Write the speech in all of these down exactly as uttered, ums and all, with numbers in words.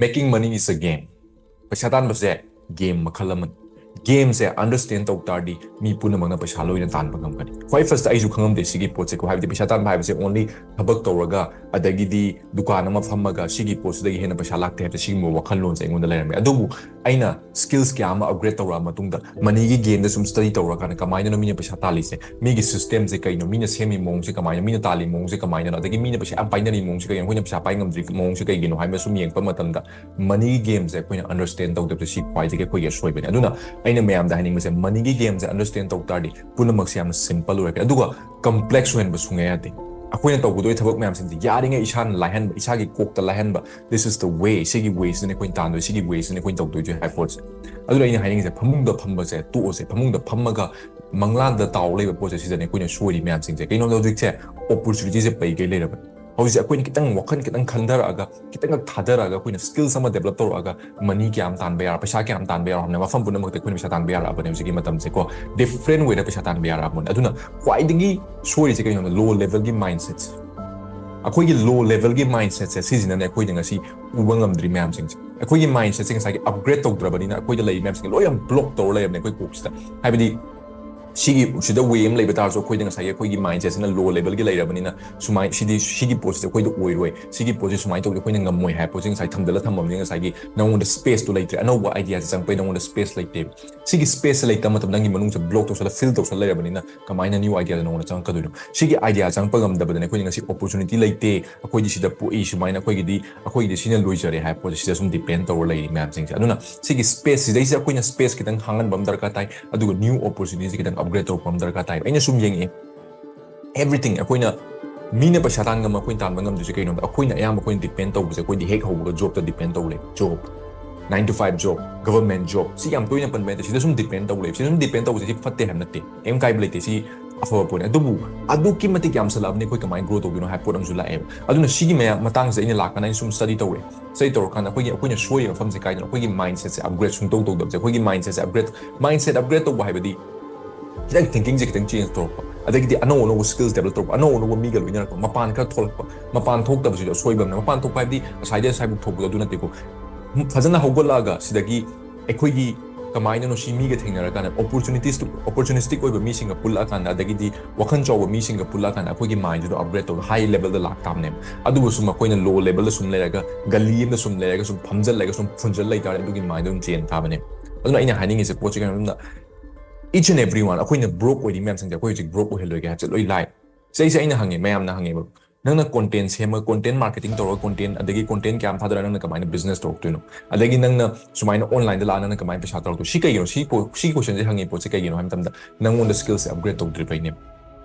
Making money is a game. ꯄꯩꯁꯥ ꯇꯥꯟꯕꯁꯦ game ꯃꯈꯜ ꯑꯃꯅꯤ꯫ ꯒꯦꯝꯁꯦ ꯑꯟꯗꯔꯁ꯭ꯇꯦꯟ ꯇꯧ ꯇꯥꯔꯗꯤ ꯃꯤ ꯄꯨꯝꯅꯃꯛꯅ ꯄꯩꯁꯥ ꯂꯣꯏꯅ ꯇꯥꯟꯕ ꯉꯝꯒꯅꯤ꯫ ꯈ꯭ꯋꯥꯏ ꯐꯥꯔꯁꯇ ꯑꯩꯁꯨ ꯈꯪꯉꯝꯗꯦ ꯁꯤꯒꯤ ꯄꯣꯠꯁꯦꯀꯣ, ꯍꯥꯏꯕꯗꯤ ꯄꯩꯁꯥ ꯇꯥꯟꯕ ꯍꯥꯏꯕꯁꯦ only ꯊꯕꯛ ꯇꯧꯔꯒ ꯑꯗꯒꯤꯗꯤ ꯗꯨꯀꯥꯟ ꯑꯃ ꯐꯝꯃꯒ ꯁꯤꯒꯤ ꯄꯣꯠꯁꯤꯗꯒꯤ ꯍꯦꯟꯅ ꯄꯩꯁꯥ ꯂꯥꯛꯇꯦ ꯍꯥꯏꯕꯁꯦ ꯁꯤꯒꯨꯝꯕ ꯋꯥꯈꯜꯂꯣꯟꯁꯦ ꯑꯩꯉꯣꯟꯗ ꯂꯩꯔꯝꯃꯦ꯫ ꯑꯗꯨꯕꯨ ꯑꯩꯅ ꯁ꯭ꯀꯤꯜꯁ ꯀꯌꯥ ꯑꯃ ꯑꯞꯒ꯭ꯔꯦꯗ ꯇꯧꯔꯛꯑ ꯃꯇꯨꯡꯗ ꯃꯅꯤꯒꯤ ꯒꯦꯝꯗ ꯁꯨꯝ ꯁ꯭ꯇꯗꯤ ꯇꯧꯔꯀꯥꯟꯗ ꯀꯃꯥꯏꯅꯅꯣ ꯃꯤꯅ ꯄꯩꯁꯥ ꯇꯥꯜꯂꯤꯁꯦ, ꯃꯤꯒꯤ ꯁꯤꯁꯇꯦꯝꯁꯦ ꯀꯩꯅꯣ, ꯃꯤꯅ ꯁꯦꯝꯃꯤ ꯃꯑꯣꯡꯁꯦ ꯀꯃꯥꯏꯅ, ꯃꯤꯅ ꯇꯥꯜꯂꯤ ꯃꯑꯣꯡꯁꯦ ꯀꯃꯥꯏꯅꯅꯣ, ꯑꯗꯒꯤ ꯃꯤꯅ ꯄꯩꯁꯥ ꯌꯥꯝ ꯄꯥꯏꯅꯔꯤ ꯃꯑꯣꯡꯁꯦ ꯀꯩꯅꯣ, ꯑꯩꯈꯣꯏꯅ ꯄꯩꯁꯥ ꯄꯥꯏ ꯉꯝꯗ꯭ꯔꯤ ꯃꯑꯣꯡꯁꯦ ꯀꯩꯒꯤꯅꯣ ꯍꯥꯏꯕ ꯁꯨꯝ ꯌꯦꯡꯉꯛꯄ ꯃꯇꯝꯗ ꯃꯅꯤꯒꯤ ꯒꯦꯝꯁꯦ ꯑꯩꯈꯣꯏꯅ ꯑꯟꯗꯔꯁ꯭ꯇꯦꯟ ꯇꯧꯗꯕꯁꯦ ꯁꯤ ꯈ꯭ꯋꯥꯏꯗꯒꯤ ꯑꯩꯈꯣꯏꯒꯤ ꯑꯁꯣꯏꯕꯅꯤ꯫ ꯑꯗꯨꯅ ꯑꯩꯅ ꯃꯌꯥꯝꯗ ꯍꯥꯏꯅꯤꯡꯕꯁꯦ, ꯃꯅꯤꯒꯤ ꯒꯦꯝꯁꯦ ꯑꯟꯗꯔꯁ꯭ꯇꯦꯟ ꯇꯧ ꯇꯥꯔꯗꯤ ꯄꯨꯝꯅꯃꯛꯁꯦ ꯌꯥꯝꯅ ꯁꯤꯝꯄꯜ ꯑꯣꯏꯔꯛꯀꯅꯤ꯫ ꯑꯗꯨꯒ ꯀꯝꯄ꯭ꯂꯦꯛꯁ ꯑꯣꯏꯍꯟꯕ ꯁꯨꯡꯌꯥ ꯌꯥꯗꯦ꯫ ꯑꯩꯈꯣꯏꯅ ꯇꯧꯒꯗꯣꯏ ꯊꯕꯛ ꯃꯌꯥꯝꯁꯤꯡꯁꯦ ꯌꯥꯔꯤꯉꯩ ꯏꯁꯥꯅ ꯂꯥꯏꯍꯟꯕ, ꯏꯁꯥꯒꯤ ꯀꯣꯛꯇ ꯂꯥꯏꯍꯟꯕ, "This is the way, ꯁꯤꯒꯤ ꯋꯦꯁꯤꯅ ꯑꯩꯈꯣꯏꯅ ꯇꯥꯟꯗꯣꯏ, ꯁꯤꯒꯤ ꯋꯦꯁꯤꯅ ꯑꯩꯈꯣꯏꯅ ꯇꯧꯗꯣꯏꯁꯦ" ꯍꯥꯏꯕ ꯄꯣꯠꯁꯦ꯫ ꯑꯗꯨꯅ ꯑꯩꯅ ꯍꯥꯏꯅꯤꯡꯉꯤꯁꯦ, ꯐꯃꯨꯡꯗ ꯐꯝꯕꯁꯦ ꯇꯣꯛꯑꯁꯦ꯫ ꯐꯃꯨꯡꯗ ꯐꯝꯃꯒ ꯃꯪꯂꯥꯟꯗ ꯇꯥꯎ ꯂꯩꯕ ꯄꯣꯠꯁꯦ ꯁꯤꯗꯅꯦ ꯑꯩꯈꯣꯏꯅ ꯁꯣꯏꯔꯤ ꯃꯌꯥꯝꯁꯤꯡꯁꯦ꯫ ꯀꯩꯅꯣꯗ ꯍꯧꯖꯤꯛꯁꯦ ꯑꯣꯄꯣꯔꯆꯨꯅꯤꯇꯤꯁꯦ ꯄꯩꯒꯩ ꯂꯩꯔꯕꯅꯤ꯫ ꯍꯧꯖꯤꯛꯁꯦ ꯑꯩꯈꯣꯏꯅ ꯈꯤꯇꯪ ꯋꯥꯈꯜ ꯈꯤꯇꯪ ꯈꯟꯊꯔꯛꯑꯒ, ꯈꯤꯇꯪꯈꯛ ꯊꯥꯗꯔꯛꯑꯒ, ꯑꯩꯈꯣꯏꯅ ꯁ꯭ꯀꯤꯜꯁ ꯑꯃ ꯗꯦꯕꯂꯞ ꯇꯧꯔꯛꯑꯒ ꯃꯅꯤ ꯀꯌꯥꯝ ꯇꯥꯟꯕ ꯌꯥꯔ, ꯄꯩꯁꯥ ꯀꯌꯥꯝ ꯇꯥꯟꯕ ꯌꯥꯔ ꯍꯥꯏꯕꯅ ꯃꯐꯝ ꯄꯨꯝꯅꯃꯛꯇ ꯑꯩꯈꯣꯏꯅ ꯄꯩꯁꯥ ꯇꯥꯟꯕ ꯌꯥꯔꯛꯑꯕꯅꯦ ꯍꯧꯖꯤꯛꯀꯤ ꯃꯇꯝꯁꯦꯀꯣ꯫ ꯗꯤꯐ꯭ꯔꯦꯟ ꯋꯦꯗ ꯄꯩꯁꯥ ꯇꯥꯟꯕ ꯌꯥꯔꯛꯑꯕꯅꯦ꯫ ꯑꯗꯨꯅ ꯈ꯭ꯋꯥꯏꯗꯒꯤ ꯁꯣꯏꯔꯤꯁꯦ ꯀꯩꯅꯣꯗ, ꯂꯣ ꯂꯦꯚꯦꯜꯒꯤ ꯃꯥꯏꯟꯁꯦꯠꯁꯦ꯫ ꯑꯩꯈꯣꯏꯒꯤ ꯂꯣ ꯂꯦꯚꯦꯜꯒꯤ ꯃꯥꯏꯟꯁꯦꯠꯁꯦ ꯁꯤꯁꯤꯅꯅꯦ ꯑꯩꯈꯣꯏꯗ ꯉꯁꯤ ꯎꯕ ꯉꯝꯗ꯭ꯔꯤ ꯃꯌꯥꯝꯁꯤꯡꯁꯦ꯫ ꯑꯩꯈꯣꯏꯒꯤ ꯃꯥꯏꯟꯁꯦꯠꯁꯦ ꯉꯁꯥꯏꯒꯤ ꯑꯞꯒ꯭ꯔꯦꯗ ꯇꯧꯗ꯭ꯔꯕꯅꯤꯅ ꯑꯩꯈꯣꯏꯗ ꯂꯩꯔꯤ ꯃꯌꯥꯝꯁꯤꯡꯁꯦ ꯂꯣꯏ ꯌꯥꯝ ꯕ꯭ꯂꯣꯛ ꯇꯧꯔ ꯂꯩꯔꯕꯅꯦ ꯑꯩꯈꯣꯏ ꯀꯣꯛꯁꯤꯗ꯫ ꯍꯥꯏꯕꯗꯤ ꯁꯤꯒꯤ ꯁꯤꯗ ꯋꯦ ꯑꯃ ꯂꯩꯕ ꯇꯥꯔꯁꯨ ꯑꯩꯈꯣꯏꯗ ꯉꯁꯥꯏꯒꯤ ꯑꯩꯈꯣꯏꯒꯤ ꯃꯥꯏꯟꯁꯦꯠꯁꯤꯅ ꯂꯣ ꯂꯦꯚꯦꯜꯒꯤ ꯂꯩꯔꯕꯅꯤꯅ ꯁꯨꯃꯥꯏ-, ꯁꯤꯗꯤ, ꯁꯤꯒꯤ ꯄꯣꯠꯁꯤꯗꯤ ꯑꯩꯈꯣꯏꯗ ꯑꯣꯏꯔꯣꯏ, ꯁꯤꯒꯤ ꯄꯣꯠꯁꯤ ꯁꯨꯃꯥꯏꯅ ꯇꯧꯗꯦ, ꯑꯩꯈꯣꯏꯅ ꯉꯝꯃꯣꯏ ꯍꯥꯏꯕ ꯄꯣꯠꯁꯤ ꯉꯁꯥꯏ ꯊꯝꯖꯤꯜꯂ ꯊꯝꯃꯕꯅꯤꯅ ꯉꯁꯥꯏꯒꯤ ꯅꯉꯣꯟꯗ ꯁ꯭ꯄꯦꯁꯇꯣ ꯂꯩꯇ꯭ꯔꯦ꯫ ꯑꯅꯧꯕ ꯑꯥꯏꯗꯤꯌꯥꯁꯦ ꯆꯪꯉꯛꯄꯩ ꯅꯉꯣꯟꯗ ꯁ꯭ꯄꯦꯁ ꯂꯩꯇꯦꯕ꯫ ꯁꯤꯒꯤ ꯁ꯭ꯄꯦꯁꯁꯦ ꯂꯩꯇꯕ ꯃꯇꯝꯗ ꯅꯪꯒꯤ ꯃꯅꯨꯡꯁꯦ ꯕ꯭ꯂꯣꯛ ꯇꯧꯁꯜꯂ, ꯐꯤꯜ ꯇꯧꯁꯜꯂ ꯂꯩꯔꯕꯅꯤꯅ ꯀꯃꯥꯏꯅ ꯅ꯭ꯌꯨ ꯑꯥꯏꯗꯤꯌꯥꯗ ꯅꯉꯣꯟꯗ ꯆꯪꯉꯛꯀꯗꯣꯏꯅꯣ? ꯁꯤꯒꯤ ꯑꯥꯏꯗꯤꯌꯥ ꯆꯪꯉꯛꯄ ꯉꯝꯗꯕꯗꯅ ꯑꯩꯈꯣꯏꯅ ꯉꯁꯤ ꯑꯣꯄꯣꯔꯆꯨꯅꯤꯇꯤ ꯂꯩꯇꯦ, ꯑꯩꯈꯣꯏꯗꯤ ꯁꯤꯗ ꯄꯣꯛꯏ, ꯁꯨꯃꯥꯏꯅ ꯑꯩꯈꯣꯏꯒꯤꯗꯤ, ꯑꯩꯈꯣꯏꯒꯤꯗꯤ ꯁꯤꯅ ꯂꯣꯏꯖꯔꯦ ꯍꯥꯏꯕ ꯄꯣꯠꯁꯦ ꯁꯤꯗ ꯁꯨꯝ ꯗꯤꯄꯦꯟ ꯇꯧꯔ ꯂꯩꯔꯤ ꯃꯌꯥꯝꯁꯤꯡꯁꯦ꯫ ꯑꯗꯨꯅ ꯁꯤꯒꯤ ꯁ꯭ꯄꯦꯁ ꯁꯤꯗꯩꯁꯤꯗ ꯑꯩꯈꯣꯏꯅ ꯁ꯭ꯄꯦꯁ ꯈꯤꯇꯪ ꯍꯥꯡꯍꯟꯕ ꯑꯃ ꯗꯔꯀꯥꯔ ꯇꯥꯏ, ꯑꯗꯨꯒ ꯅ꯭ꯌꯨ ꯑꯣꯄꯣꯔꯆꯨꯅꯤꯇꯤꯁꯦ ꯈꯤꯇꯪ ꯑꯞꯒ꯭ꯔꯦꯗ ꯇꯧꯔꯛꯄ ꯑꯃ ꯗꯔꯀꯥꯔ ꯇꯥꯏ꯫ ꯑꯩꯅ ꯁꯨꯝ ꯌꯦꯡꯉꯛꯑꯦ, ꯑꯦꯚ꯭ꯔꯤꯊꯤꯡ ꯑꯩꯈꯣꯏꯅ, ꯃꯤꯅ ꯄꯩꯁꯥ ꯇꯥꯟ ꯉꯝꯕ ꯑꯩꯈꯣꯏꯅ ꯇꯥꯟꯕ ꯉꯝꯗ꯭ꯔꯤꯁꯦ ꯀꯩꯅꯣꯗ, ꯑꯩꯈꯣꯏꯅ ꯑꯌꯥꯝꯕ ꯑꯩꯈꯣꯏꯅ ꯗꯤꯄꯦꯟ ꯇꯧꯕꯁꯦ ꯑꯩꯈꯣꯏꯗꯤ ꯍꯦꯛ ꯍꯧꯕꯒ ꯖꯣꯕꯇ ꯗꯤꯄꯦꯟ ꯇꯧ ꯂꯩ꯫ Job, nine to five job, government job, ꯁꯤ ꯌꯥꯝ ꯇꯣꯏꯅ ꯄꯟꯕ ꯅꯠꯇꯦ, ꯁꯤꯗ ꯁꯨꯝ ꯗꯤꯄꯦꯟ ꯇꯧ ꯂꯩ꯫ ꯁꯤꯗ ꯁꯨꯝ ꯗꯤꯄꯦꯟ ꯇꯧꯕꯁꯦ ꯁꯤ ꯐꯠꯇꯦ ꯍꯥꯏꯕ ꯅꯠꯇꯦ, ꯀꯩꯝ ꯀꯥꯏꯕ ꯂꯩꯇꯦ, ꯁꯤ ꯑꯐꯕ ꯄꯣꯠꯅꯤ꯫ ꯑꯗꯨꯕꯨ ꯑꯗꯨꯛꯀꯤ ꯃꯇꯤꯛ ꯌꯥꯝꯁꯜꯂꯛꯑꯕꯅꯤ, ꯑꯩꯈꯣꯏ ꯀꯃꯥꯏꯅ ꯒ꯭ꯔꯣ ꯇꯧꯗꯣꯏꯅꯣ ꯍꯥꯏꯕ ꯄꯣꯠ ꯑꯃꯁꯨ ꯂꯥꯛꯑꯦꯕ꯫ ꯑꯗꯨꯅ ꯁꯤꯒꯤ ꯃꯌꯥꯝ ꯃꯇꯥꯡꯁꯦ ꯑꯩꯅ ꯂꯥꯛꯀꯥꯟꯗ ꯑꯩꯅ ꯁꯨꯝ ꯁ꯭ꯇꯗꯤ ꯇꯧꯔꯦ꯫ ꯁ꯭ꯇꯗꯤ ꯇꯧꯔꯀꯥꯟꯗ ꯑꯩꯈꯣꯏꯒꯤ, ꯑꯩꯈꯣꯏꯅ ꯁꯣꯏꯔꯤꯕ ꯃꯐꯝꯁꯦ ꯀꯥꯏꯗꯅꯣ? ꯑꯩꯈꯣꯏꯒꯤ ꯃꯥꯏꯟꯁꯦꯠꯁꯦ ꯑꯞꯒ꯭ꯔꯦꯗ ꯁꯨꯡꯇꯧ ꯇꯧꯗꯕꯁꯦ꯫ ꯑꯩꯈꯣꯏꯒꯤ ꯃꯥꯏꯟꯁꯦꯠꯁꯦ ꯑꯞꯒ꯭ꯔꯦꯗ, ꯃꯥꯏꯟꯁꯦꯠ ꯑꯞꯒ꯭ꯔꯦꯗ ꯇꯧꯕ ꯍꯥꯏꯕꯗꯤ ꯈꯤꯇꯪ ꯊꯤꯡꯀꯤꯡꯁꯦ ꯈꯤꯇꯪ ꯆꯦꯟꯖ ꯇꯧꯔꯛꯄ, ꯑꯗꯒꯤꯗꯤ ꯑꯅꯧ ꯑꯅꯧꯕ skills develop ꯇꯧꯔꯛꯄ, ꯑꯅꯧ ꯑꯅꯧꯕ ꯃꯤꯒ ꯂꯣꯏꯅꯔꯛꯄ, ꯃꯄꯥꯟ ꯈꯔ ꯊꯣꯛꯂꯛꯄ, ꯃꯄꯥꯟ ꯊꯣꯛꯇꯕꯁꯤꯁꯨ ꯑꯁꯣꯏꯕ ꯑꯃꯅꯤ꯫ ꯃꯄꯥꯟ ꯊꯣꯛꯄ ꯍꯥꯏꯕꯗꯤ ꯉꯁꯥꯏꯗꯩ ꯉꯁꯥꯏꯕꯨꯛ ꯊꯣꯛꯄꯗꯣ ꯑꯗꯨ ꯅꯠꯇꯦꯀꯣ꯫ ꯐꯖꯅ ꯍꯧꯒꯠꯂꯛꯑꯒ ꯁꯤꯗꯒꯤ ꯑꯩꯈꯣꯏꯒꯤ ꯀꯃꯥꯏꯅꯅꯣ ꯁꯤ ꯃꯤꯒ ꯊꯦꯡꯅꯔꯀꯥꯟꯗ opportunities opportunistic ꯑꯣꯏꯕ ꯃꯤꯁꯤꯡꯒ ꯄꯨꯜꯂꯛꯑꯀꯥꯟꯗ, ꯑꯗꯒꯤꯗꯤ ꯋꯥꯈꯜ ꯆꯥꯎꯕ ꯃꯤꯁꯤꯡꯒ ꯄꯨꯜꯂꯛꯑꯀꯥꯟꯗ ꯑꯩꯈꯣꯏꯒꯤ mindꯁꯤꯗꯣ upgrade ꯇꯧꯔꯒ high levelꯗ ꯂꯥꯛꯇꯥꯕꯅꯦꯕ꯫ ꯑꯗꯨꯕꯨ ꯁꯨꯝ ꯑꯩꯈꯣꯏꯅ low levelꯗ ꯁꯨꯝ ꯂꯩꯔꯒ, ꯒꯂꯤ ꯑꯃꯗ ꯁꯨꯝ ꯂꯩꯔꯒ, ꯁꯨꯝ ꯐꯝꯖꯜꯂꯒ, ꯁꯨꯝ ꯐꯨꯟꯖꯜ ꯂꯩꯇꯥꯔꯗꯤ ꯑꯗꯨꯒꯤ mindꯗꯣ ꯑꯗꯨꯝ ꯆꯦꯟ ꯇꯥꯕꯅꯦꯕ꯫ ꯑꯗꯨꯅ ꯑꯩꯅ ꯍꯥꯏꯅꯤꯡꯉꯤꯁꯦ ꯄꯣꯠꯁꯦ ꯀꯩꯅꯣ ꯍꯥꯏꯕꯗ, each and every one, ꯑꯩꯈꯣꯏꯅ broke ꯑꯣꯏꯔꯤ ꯃꯌꯥꯝꯁꯤꯡꯁꯦ ꯑꯩꯈꯣꯏ ꯍꯧꯖꯤꯛ broke ꯑꯣꯏꯍꯜꯂꯣꯏꯒꯦ ꯍꯥꯏꯕꯁꯦ ꯂꯣꯏ lie꯫ ꯁꯤ ꯑꯩꯁꯦ ꯑꯩꯅ ꯍꯪꯉꯦ, ꯃꯌꯥꯝꯅ ꯍꯪꯉꯦꯕ, "ꯅꯪꯅ content ꯁꯦꯝꯃꯒ, content marketing ꯇꯧꯔꯒ, content, ꯑꯗꯒꯤ content ꯀꯌꯥꯝ ꯊꯥꯗꯔꯒ ꯅꯪꯅ ꯀꯃꯥꯏꯅ business ꯇꯧꯔꯛꯇꯣꯏꯅꯣ? ꯑꯗꯒꯤ ꯅꯪꯅ ꯁꯨꯃꯥꯏꯅ onlineꯗ ꯂꯥꯛꯑꯒ ꯅꯪꯅ ꯀꯃꯥꯏꯅ ꯄꯩꯁꯥ ꯇꯧꯔꯛꯇꯣꯏꯅꯣ?" ꯁꯤ ꯀꯩꯒꯤꯅꯣ? ꯁꯤ ꯀꯣ-, ꯁꯤꯒꯤ questionꯁꯦ ꯍꯪꯉꯤ ꯄꯣꯠꯁꯦ ꯀꯩꯒꯤꯅꯣ ꯍꯥꯏꯕ ꯃꯇꯝꯗ, ꯅꯪꯉꯣꯟꯗ skillꯁꯦ upgrade ꯇꯧꯗ꯭ꯔꯤꯕꯩꯅꯦꯕ꯫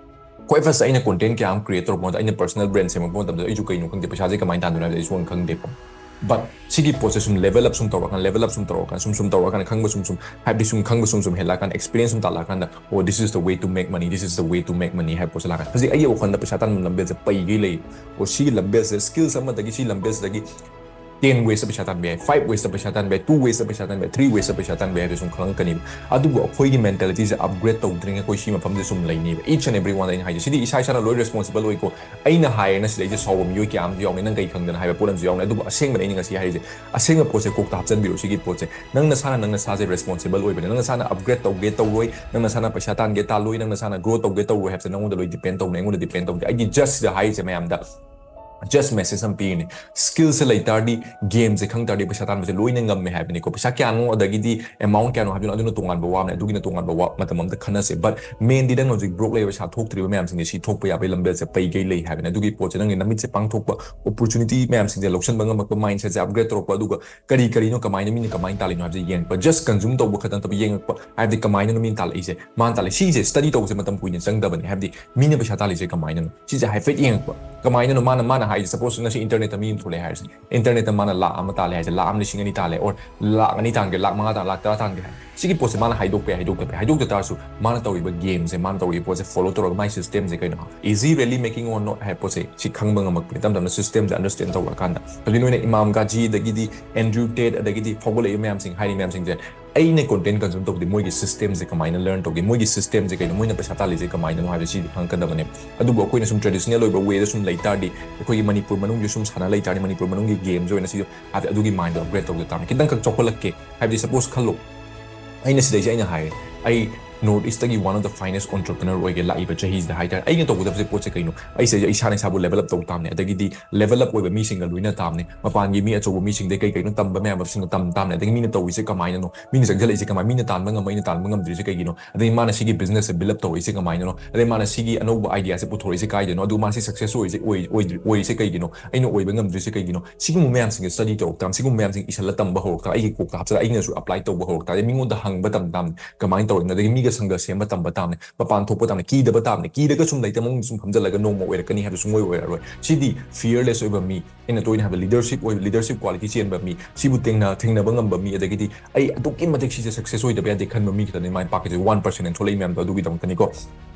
ꯈ꯭ꯋꯥꯏ firstꯇ ꯑꯩꯅ content ꯀꯌꯥ ꯑꯃ create ꯇꯧꯔꯛꯄ ꯃꯇꯝꯗ, ꯑꯩꯅ personal brand ꯁꯦꯝꯃꯛꯄ ꯃꯇꯝꯗ ꯑꯩꯁꯨ ꯀꯩꯅꯣ ꯈꯪꯗꯦ, ꯄꯩꯁꯥꯁꯦ ꯀꯃꯥꯏꯅ ꯇꯥꯟꯗꯣꯏꯅꯣ ꯍꯥꯏꯕꯁꯦ ꯑꯩ ꯁꯨꯡꯈꯪ ꯈꯪꯗꯦꯀꯣ꯫ But ꯁꯤꯒꯤ ꯄꯣꯠꯁꯦ ꯁꯨꯝ level up ꯁꯨꯝ ꯇꯧꯔꯀꯥꯟꯗ, level up ꯁꯨꯝ ꯇꯧꯔꯀꯥꯟꯗ, ꯁꯨꯝ ꯁꯨꯝ ꯇꯧꯔꯀꯥꯟꯗ, ꯈꯪꯕ ꯁꯨꯝ ꯁꯨꯝ, ꯍꯥꯏꯕꯗꯤ ꯁꯨꯝ ꯈꯪꯕ ꯁꯨꯝ ꯁꯨꯝ ꯍꯦꯜꯂꯛꯑꯀꯥꯟꯗ, experience ꯁꯨꯝ ꯇꯥꯜꯂꯛꯑꯀꯥꯟꯗ, "Oh, this is the way to make money, this is the way to make money" ꯍꯥꯏꯕ ꯄꯣꯠꯁꯦ ꯂꯥꯛꯀꯅꯤ꯫ ꯍꯧꯖꯤꯛ ꯑꯩꯒꯤ ꯋꯥꯈꯜꯗ ꯄꯩꯁꯥ ꯇꯥꯟꯕ ꯂꯝꯕꯦꯜꯁꯦ ꯄꯩꯒꯩ ꯂꯩ꯫ "Oh, ꯁꯤꯒꯤ ꯂꯝꯕꯦꯜꯁꯦ, skills ꯑꯃꯗꯒꯤ ꯁꯤ ꯂꯝꯕꯦꯜꯁꯤꯗꯒꯤ ten waysꯇ ꯄꯩꯁꯥ ꯇꯥꯟꯕ ꯌꯥꯏ, five waysꯇ ꯄꯩꯁꯥ ꯇꯥꯟꯕ ꯌꯥꯏ, two waysꯇ ꯄꯩꯁꯥ ꯇꯥꯟꯕ ꯌꯥꯏ, three waysꯇ ꯄꯩꯁꯥ ꯇꯥꯟꯕ ꯌꯥꯏ" ꯍꯥꯏꯕꯁꯦ ꯁꯨꯝ ꯈꯪꯉꯛꯀꯅꯤꯕ꯫ ꯑꯗꯨꯕꯨ ꯑꯩꯈꯣꯏꯒꯤ mentalityꯁꯦ upgrade ꯇꯧꯗ꯭ꯔꯤꯉꯩ ꯑꯩꯈꯣꯏ ꯁꯤ ꯃꯐꯝꯁꯦ ꯁꯨꯝ ꯂꯩꯅꯤꯕ꯫ Each and every oneꯗ ꯑꯩꯅ ꯍꯥꯏꯁꯦ, ꯁꯤꯗꯤ ꯏꯁꯥ ꯏꯁꯥꯅ ꯂꯣꯏ responsible ꯑꯣꯏꯀꯣ꯫ ꯑꯩꯅ ꯍꯥꯏꯔꯦꯅ ꯁꯤꯗꯩꯗ ꯁꯥꯎꯕ ꯃꯤꯑꯣꯏ ꯀꯌꯥ ꯑꯃꯁꯨ ꯌꯥꯎꯅꯤ, ꯅꯪ ꯀꯩ ꯈꯪꯗꯅ ꯍꯥꯏꯕ ꯄꯣꯠ ꯑꯃꯁꯨ ꯌꯥꯎꯅꯤ꯫ ꯑꯗꯨꯕꯨ ꯑꯁꯦꯡꯕꯅꯦ ꯑꯩꯅ ꯉꯁꯤ ꯍꯥꯏꯔꯤꯁꯦ, ꯑꯁꯦꯡꯕ ꯄꯣꯠꯁꯦ ꯀꯣꯛꯇ ꯍꯥꯞꯆꯤꯟꯕꯤꯔꯣ꯫ ꯁꯤꯒꯤ ꯄꯣꯠꯁꯦ ꯅꯪ ꯅꯁꯥꯅ ꯅꯪ ꯅꯁꯥꯁꯦ responsible ꯑꯣꯏꯕꯅꯦ꯫ ꯅꯪ ꯅꯁꯥꯅ upgrade ꯇꯧꯒꯦ ꯇꯧꯔꯣꯏ, ꯅꯪ ꯅꯁꯥꯅ ꯄꯩꯁꯥ ꯇꯥꯟꯒꯦ ꯇꯥꯜꯂꯣꯏ, ꯅꯪ ꯅꯁꯥꯅ grow ꯇꯧꯒꯦ ꯇꯧꯔꯣꯏ ꯍꯥꯏꯕꯁꯦ ꯅꯪꯉꯣꯟꯗ ꯂꯣꯏ depend ꯇꯧꯕꯅꯦ, ꯑꯩꯉꯣꯟꯗ depend ꯇꯧꯗꯦ꯫ ꯑꯩꯒꯤ just ꯁꯤꯗ ꯍꯥꯏꯔꯤꯁꯦ ꯃꯌꯥꯝꯗ, just message ꯑꯃ ꯄꯤꯔꯤꯅꯦ꯫ Skillꯁꯦ ꯂꯩ ꯇꯥꯔꯗꯤ, gameꯁꯦ ꯈꯪ ꯇꯥꯔꯗꯤ ꯄꯩꯁꯥ ꯇꯥꯟꯕꯁꯦ ꯂꯣꯏꯅ ꯉꯝꯃꯦ ꯍꯥꯏꯕꯅꯤꯀꯣ꯫ ꯄꯩꯁꯥ ꯀꯌꯥꯅꯣ, ꯑꯗꯒꯤꯗꯤ amount ꯀꯌꯥꯅꯣ ꯍꯥꯏꯕꯗꯨꯅ, ꯑꯗꯨꯅ ꯇꯣꯉꯥꯟꯕ ꯋꯥ ꯑꯃꯅꯦ, ꯑꯗꯨꯒꯤꯅ ꯇꯣꯉꯥꯟꯕ ꯋꯥ ꯃꯇꯝ ꯑꯃꯗ ꯈꯟꯅꯁꯦ꯫ But mainly ꯅꯪ ꯍꯧꯖꯤꯛ broke ꯂꯩꯕ, ꯄꯩꯁꯥ ꯊꯣꯛꯇ꯭ꯔꯤꯕ ꯃꯌꯥꯝꯁꯤꯡꯁꯦ, ꯁꯤ ꯊꯣꯛꯄ ꯌꯥꯕꯒꯤ ꯂꯝꯕꯦꯜꯁꯦ ꯄꯩꯒꯩ ꯂꯩ ꯍꯥꯏꯕꯅꯦ꯫ ꯑꯗꯨꯒꯤ ꯄꯣꯠꯁꯦ ꯅꯪꯒꯤ ꯅꯃꯤꯠꯁꯦ ꯄꯥꯡꯊꯣꯛꯄ, opportunity ꯃꯌꯥꯝꯁꯤꯡꯁꯦ ꯂꯧꯁꯤꯟꯕ ꯉꯝꯃꯛꯄ, mindsetꯁꯦ upgrade ꯇꯧꯔꯛꯄ, ꯑꯗꯨꯒ ꯀꯔꯤ ꯀꯔꯤꯅꯣ, ꯀꯃꯥꯏꯅ ꯃꯤꯅ ꯀꯃꯥꯏꯅ ꯇꯥꯜꯂꯤꯅꯣ ꯍꯥꯏꯕꯁꯦ ꯌꯦꯡꯉꯛꯄ꯫ Just consume ꯇꯧꯕ ꯈꯛꯇ ꯅꯠꯇꯕ, ꯌꯦꯡꯉꯛꯄ, ꯍꯥꯏꯕꯗꯤ ꯀꯃꯥꯏꯅꯅꯣ ꯃꯤꯅ ꯇꯥꯜꯂꯛꯏꯁꯦ, ꯃꯥꯅ ꯇꯥꯜꯂꯤ꯫ ꯁꯤꯁꯦ study ꯇꯧꯕꯁꯦ ꯃꯇꯝ ꯀꯨꯏꯅ ꯆꯪꯗꯕꯅꯦ꯫ ꯍꯥꯏꯕꯗꯤ ꯃꯤꯅ ꯄꯩꯁꯥ ꯇꯥꯜꯂꯤꯁꯦ ꯀꯃꯥꯏꯅꯅꯣ, ꯁꯤꯁꯦ ꯍꯥꯏꯐꯦꯠ ꯌꯦꯡꯉꯛꯄ꯫ ꯀꯃꯥꯏꯅꯅꯣ ꯃꯥꯅ, ꯃꯥꯅ ꯍꯥꯏꯁꯦ, suppose ꯉꯁꯤ internetꯇ ꯃꯤ ꯑꯃ ꯊꯣꯛꯂꯛꯑꯦ ꯍꯥꯏꯔꯁꯦ, internetꯇ ꯃꯥꯅ ꯂꯥꯛ ꯑꯃ ꯇꯥꯜꯂꯦ ꯍꯥꯏꯁꯦ, ꯂꯥꯛ ꯑꯃ ꯂꯤꯁꯤꯡ ꯑꯅꯤ ꯇꯥꯜꯂꯦ, or ꯂꯥꯛ ꯑꯅꯤ ꯇꯥꯟꯒꯦ, ꯂꯥꯛ ꯃꯉꯥ ꯇꯥꯟ, ꯂꯥꯛ ꯇꯔꯥ ꯇꯥꯟꯒꯦ ꯍꯥꯏ꯫ ꯁꯤꯒꯤ ꯄꯣꯠꯁꯦ ꯃꯥꯅ ꯍꯥꯏꯗꯣꯛꯄ ꯌꯥꯏ, ꯍꯥꯏꯗꯣꯛꯇꯕ ꯌꯥꯏ꯫ ꯍꯥꯏꯗꯣꯛꯇ ꯇꯥꯔꯁꯨ ꯃꯥꯅ ꯇꯧꯔꯤꯕ gameꯁꯦ, ꯃꯥꯅ ꯇꯧꯔꯤꯕ ꯄꯣꯠꯁꯦ follow ꯇꯧꯔꯒ my systemꯁꯦ ꯀꯩꯅꯣ, is he really making or not ꯍꯥꯏꯕ ꯄꯣꯠꯁꯦ ꯁꯤ ꯈꯪꯕ ꯉꯝꯃꯛꯄꯅꯦ꯫ ꯇꯞ ꯇꯞꯅ systemꯁꯦ understand ꯇꯧꯔꯛꯑꯀꯥꯟꯗ꯫ ꯍꯧꯖꯤꯛ ꯅꯣꯏꯅ ꯏꯃꯥꯝ ꯒꯥꯖꯤ, ꯑꯗꯒꯤꯗꯤ Andrew Tate, ꯑꯗꯒꯤꯗꯤ ꯐꯥꯎꯒꯠꯂꯛꯏꯕ ꯃꯌꯥꯝꯁꯤꯡ, ꯍꯥꯏꯔꯤ ꯃꯌꯥꯝꯁꯤꯡꯁꯦ, ꯑꯩꯅ content consume ꯇꯧꯕꯗꯤ ꯃꯣꯏꯒꯤ system ꯁꯦ ꯀꯃꯥꯏꯅ learn ꯇꯧꯒꯦ, ꯃꯣꯏꯒꯤ system ꯁꯦ ꯀꯩꯅꯣ, ꯃꯣꯏꯅ ꯄꯩꯁꯥ ꯇꯥꯜꯂꯤꯁꯦ ꯀꯃꯥꯏꯅꯅꯣ ꯍꯥꯏꯕꯁꯤꯗꯤ ꯈꯪꯉꯛꯀꯗꯕꯅꯦ꯫ ꯑꯗꯨꯕꯨ ꯑꯩꯈꯣꯏꯅ ꯁꯨꯝ traditional ꯑꯣꯏꯕ way ꯗ ꯁꯨꯝ ꯂꯩ ꯇꯥꯔꯗꯤ, ꯑꯩꯈꯣꯏꯒꯤ ꯃꯅꯤꯄꯨꯔ ꯃꯅꯨꯡꯒꯤ ꯁꯨꯝ ꯁꯥꯟꯅ ꯂꯩ ꯇꯥꯔꯗꯤ, ꯃꯅꯤꯄꯨꯔ ꯃꯅꯨꯡꯒꯤ game ꯁꯦ ꯑꯣꯏꯅ ꯁꯤꯗ, ꯍꯥꯏꯕꯗꯤ ꯑꯗꯨꯒꯤ mind ꯗꯣ upgrade ꯇꯧꯗ ꯇꯥꯕꯅꯤ꯫ ꯈꯤꯇꯪꯈꯛ ꯆꯥꯎꯈꯠꯂꯛꯀꯦ ꯍꯥꯏꯕꯗꯤ, suppose ꯈꯜꯂꯣ, ꯑꯩꯅ ꯁꯤꯗꯩꯁꯦ ꯑꯩꯅ ꯍꯥꯏꯔꯦ, ꯑꯩ North East ꯇꯒꯤ one of the finest entrepreneur ꯑꯣꯏꯒꯦ ꯂꯥꯛꯏꯕ ꯆꯍꯤꯁꯤꯗ ꯍꯥꯏꯇꯥꯔꯦ꯫ ꯑꯩꯅ ꯇꯧꯒꯗꯕꯁꯦ ꯄꯣꯠꯁꯦ ꯀꯩꯅꯣ? ꯑꯩꯁꯦ ꯏꯁꯥꯅ ꯏꯁꯥꯕꯨ level up ꯇꯧ ꯇꯥꯕꯅꯦ, ꯑꯗꯒꯤꯗꯤ level up ꯑꯣꯏꯕ ꯃꯤꯁꯤꯡꯒ ꯂꯣꯏꯅ ꯇꯥꯕꯅꯦ, ꯃꯄꯥꯟꯒꯤ ꯃꯤ ꯑꯆꯧꯕ ꯃꯤꯁꯤꯡꯗꯩ ꯀꯩ ꯀꯩꯅꯣ ꯇꯝꯕ ꯃꯌꯥꯝꯁꯤꯡꯗꯣ ꯇꯝ ꯇꯥꯕꯅꯦ, ꯑꯗꯒꯤ ꯃꯤꯅ ꯇꯧꯔꯤꯁꯦ ꯀꯃꯥꯏꯅꯅꯣ, ꯃꯤꯅ ꯆꯪꯁꯤꯜꯂꯛꯏꯁꯦ ꯀꯃꯥꯏꯅ, ꯃꯤꯅ ꯇꯥꯟꯕ ꯉꯝꯕ ꯑꯩꯅ ꯇꯥꯟꯕ ꯉꯝꯗ꯭ꯔꯤꯁꯦ ꯀꯩꯒꯤꯅꯣ, ꯑꯗꯩ ꯃꯥꯅ ꯁꯤꯒꯤ business ꯁꯦ build up ꯇꯧꯔꯛꯏꯁꯦ ꯀꯃꯥꯏꯅꯅꯣ, ꯑꯗꯩ ꯃꯥꯅ ꯁꯤꯒꯤ ꯑꯅꯧꯕ idea ꯁꯦ ꯄꯨꯊꯣꯔꯛꯏꯁꯦ ꯀꯥꯏꯗꯅꯣ, ꯑꯗꯨ ꯃꯥ ꯁꯤ success ꯑꯣꯏꯔꯤꯁꯦ, ꯑꯣꯏ-, ꯑꯣꯏꯗ꯭ꯔꯤ-, ꯑꯣꯏꯔꯤꯁꯦ ꯀꯩꯒꯤꯅꯣ, ꯑꯩꯅ ꯑꯣꯏꯕ ꯉꯝꯗ꯭ꯔꯤꯁꯦ ꯀꯩꯒꯤꯅꯣ, ꯁꯤꯒꯨꯝꯕ ꯃꯌꯥꯝꯁꯤꯡꯁꯦ study ꯇꯧꯔꯛ ꯇꯥꯕꯅꯤ, ꯁꯤꯒꯨꯝꯕ ꯃꯌꯥꯝꯁꯤꯡ ꯏꯁꯜꯂ ꯇꯝꯕ ꯍꯧꯔꯛ ꯇꯥꯕꯅꯤ, ꯑꯩꯒꯤ ꯀꯣꯛꯇ ꯍꯥꯞꯆꯤꯜꯂꯒ ꯑꯩꯅꯁꯨ apply ꯇꯧꯕ ꯍꯧꯔꯛ ꯇꯥꯔꯗꯤ, ꯃꯤꯉꯣꯟꯗ ꯍꯪꯕ ꯇꯝ ꯇꯥꯕꯅꯤ, ꯀꯃꯥꯏꯅ ꯇꯧꯔꯤꯅꯣ, ꯑꯗꯒꯤ ꯃꯤꯒ ꯁꯪꯒ ꯁꯦꯝꯕ ꯇꯝꯕ ꯇꯥꯕꯅꯤ, ꯃꯄꯥꯟ ꯊꯣꯛꯄ ꯇꯥꯕꯅꯤ, ꯀꯤꯗꯕ ꯇꯥꯕꯅꯤ, ꯀꯤꯔꯒ ꯁꯨꯝ ꯂꯩꯇ ꯃꯑꯣꯡꯗ ꯁꯨꯝ ꯐꯝꯖꯜꯂꯒ ꯅꯣꯡꯃ ꯑꯣꯏꯔꯛꯀꯅꯤ ꯍꯥꯏꯕ ꯁꯨꯡꯑꯣꯏ ꯑꯣꯏꯔꯔꯣꯏ꯫ ꯁꯤꯗꯤ fearless ꯑꯣꯏꯕ ꯃꯤ, ꯑꯩꯅ ꯇꯣꯏꯅ ꯍꯥꯏꯕ leadership ꯑꯣꯏꯕ, leadership quality ꯆꯦꯟꯕ ꯃꯤ, ꯁꯤꯕꯨ ꯊꯦꯡꯅ-, ꯊꯦꯡꯅꯕ ꯉꯝꯕ ꯃꯤ, ꯑꯗꯒꯤꯗꯤ ꯑꯩ ꯑꯗꯨꯛꯀꯤ ꯃꯇꯤꯛ ꯁꯤꯁꯦ success ꯑꯣꯏꯗꯕ ꯌꯥꯗꯦ ꯈꯟꯕ ꯃꯤ ꯈꯛꯇꯅꯤ ꯃꯥꯏ ꯄꯥꯛꯀꯗꯣꯏꯁꯦ, one percent ꯊꯣꯛꯂꯛꯏ ꯃꯌꯥꯝꯗꯣ ꯑꯗꯨꯒꯤꯗꯃꯛꯇꯅꯤꯀꯣ꯫